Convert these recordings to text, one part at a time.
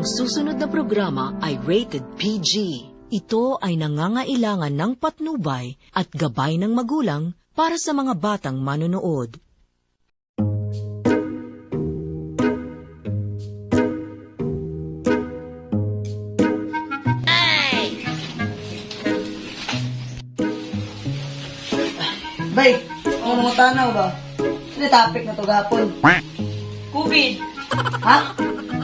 Ang susunod na programa ay rated PG. Ito ay nangangailangan ng patnubay at gabay ng magulang para sa mga batang manonood. Bay, ang mga tanaw ba? Ano topic na to gapon? COVID. Ha?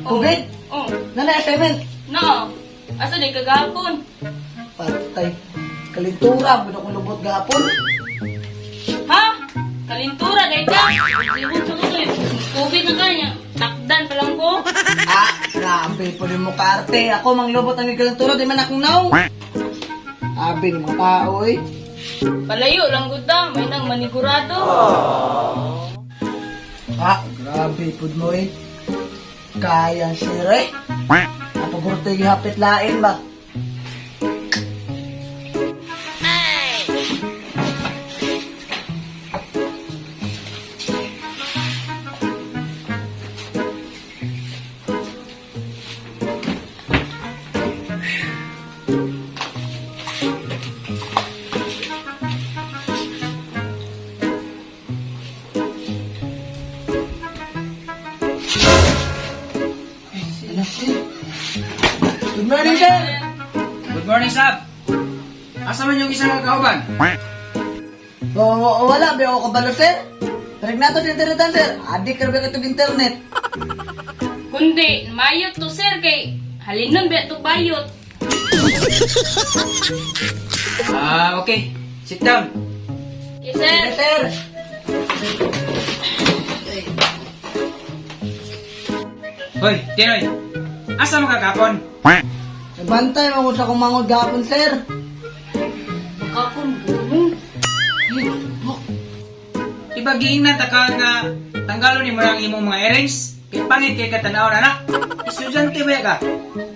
COVID? Oh, Nana assignment? no. Asa di kagapon? Patay. Kalintura, mo akong lubot gapon. Ha? Kalintura day ka. Libot sa ko. COVID na kanya. Takdan pa lang ko. Ah, grabe po rin mo kaarte. Ako manglubot ang kalintura, di man akong naong. Abi ng mga tao eh. Palayo lang gud ta, may nang manigurado. Ah, grabe po mo eh. Kaya sir eh. Napagurto yung hapit lain ba? Ano sir? Good morning, sir! Good morning, Sab. Asa man yung isang kauban? O, wala, ba ako kabalo, sir? Tarig na to sa internet, sir. Adik ka ba itong internet? Kundi mayot to sir kay halinon ba to bayot. Ah, okay. Sit down. Okay, sir. Yes, sir. Hoy, Tinoy. Asa mo kagapon? Nabantay mo ko sa kumangod gapon, sir. Kapon buong. Ibagiing na ta ka nga tanggalon nimo ang imong mga earrings. Kay pangit kay katanaw na na. Estudyante ba ka?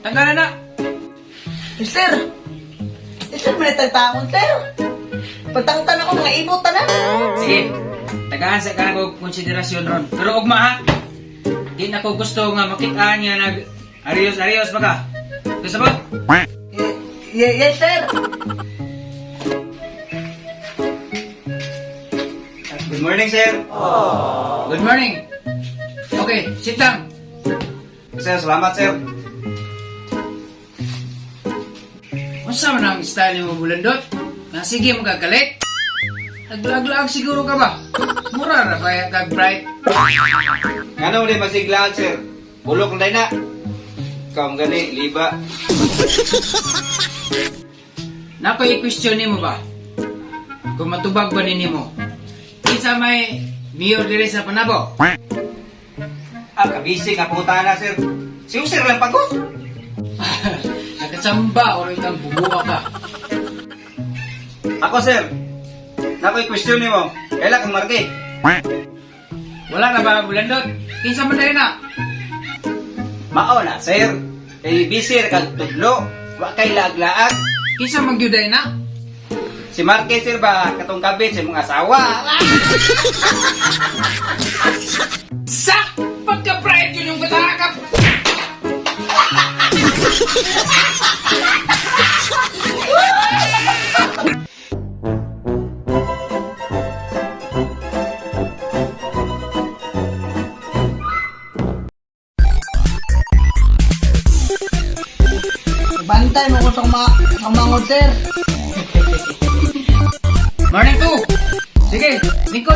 Tanggalan na. Eh, sir! Eh, sir, may tagtangon, sir. Pagtangtan ako, mga ibot na. Sige. Tagaan sa kanang og konsiderasyon ron. Pero ugma ha. Di na ko gusto nga makit-an nga nag arios arios ba ka. Gusto ba? Eh, yes, sir. Good morning, sir. Good morning. Okay, sit down. Sir, salamat sir. Unsa man ang style nimo bulandot? Na sige mo kagalit. Naglaag-laag siguro ka ba? Mura ra ba kag bright? Ngano ni masiglaan sir? Bulok na na. Ikaw ang gani, liba. Nakoy i-question nimo ba? Kung matubag ba ni nimo? Kinsa may mayor diri sa Panabo? Ah, kabisi nga puta na sir. Si sir lang pagos. Nakasamba or ikang bubuka ka. Ako sir. Nakoy question nimo. Kaila kang marke. Wala na ba bulandot? Kinsa man diri na? Mao na sir. Kay busy ra kag tudlo. Wa kay laag-laag. Kinsa man gyud na? Si Marke sir ba katong kabit sa imong asawa. Sa pagka-bright yun yung katakap. Nabantay mo ko sa kumangod, sir. Morning two. Sige, lingkod.